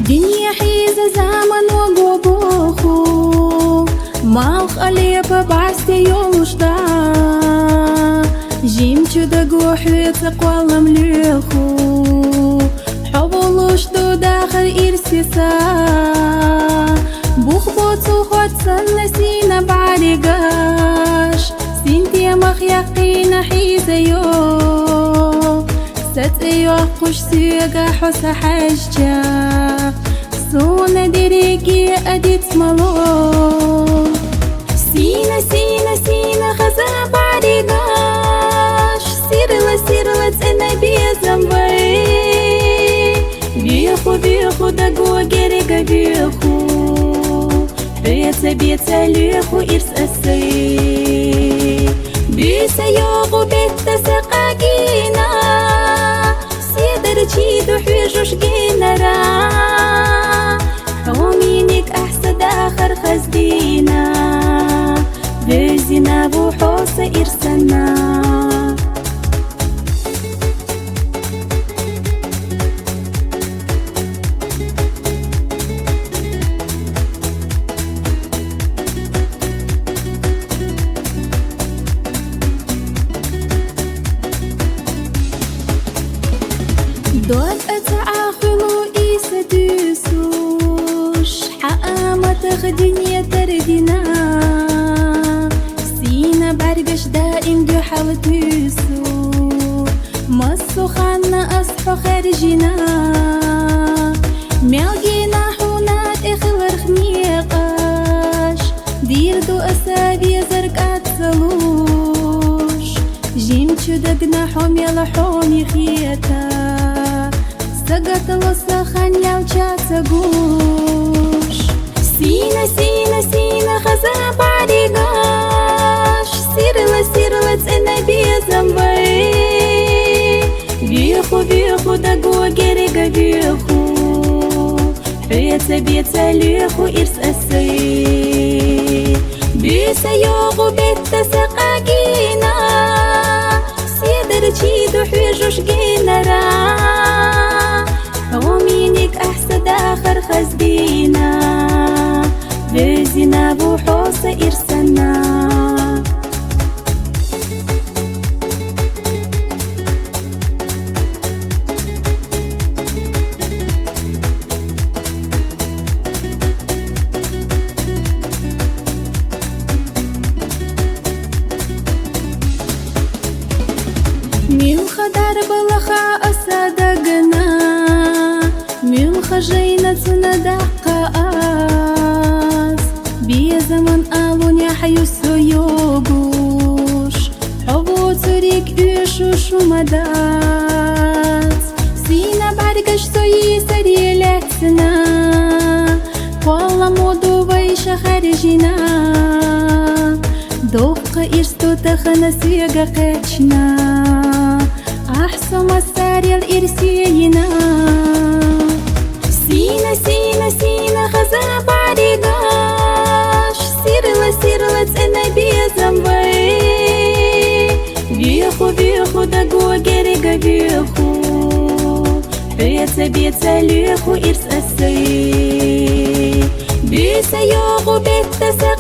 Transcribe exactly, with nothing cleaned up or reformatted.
Дуьне хьийза замано гӀо боху, малх а лепа бӀаьсте йолуш да. Жимчу даго хьоьца кхоллам лоьху, хьо волуш ду дахар ирсе са. Бух боцу хӀоццанна сийна бӀаригаш, синтемах яьккхина хьийзайо. Са цӀе йоккхуш соьга хьо са хьаьжча, суна дерриге а диц ма ло. Сийна, сийна, сийна хаза бӀаригаш, сирла, сирла цӀена безам вай. Веху, веху даго герга веху, беца, беца лоьху ирс асай. Буьйса йогӀу бетта са къагийна, седар чиду хьоьжуш генара. Хьо миниг ахьса дахар хаздийна, вевзина ву хьо са ирсана. Дорта ца Ӏа хуьлу Ӏийса дуьйсуш, хьан аматах дуьне тардина. Сийна бӀаргаш даим дуьхьал туьйсу, массо ханна ас хьо хаьржина. Мел гена хьуна тӀехиларх некъаш, дийр ду аса везар кӀад ца луш. Жимчу дагна хьо мел хьоме хета, сагатало са хан ялча ца гуш. Сийна, сийна, сийна хаза бӀаригаш, сирла, сирла цӀена безам вай. Веху, веху даго герга веху, хьоьца беца лоьху ирс асай. Буьйса йогӀу бетта са къагийна, седар чиду хьоьжуш генара. Хьо миниг ахьса дахар хаздийна, вевзина ву хьо са ирсана. Муьлха дарбалаха аса дагна, муьлха жайна цунна даккха ас. Безаман алунехь ю со йогуш, хьо воцуриг уьш шу ма дац. Сийна бӀаргаш со йийсаре лаьцна, кхолламо ду вайша хаьржина. Доккха ирс ду тахана соьга кхаьчна, ахь со массарел ирсе йина. Сийна, сийна, сийна хаза бӀаригаш, сирла, сирла цӀена безам вай. Веху, веху даго герга веху, хьоьца беца лоьху ирс асай. Буьйса йогӀу бетта са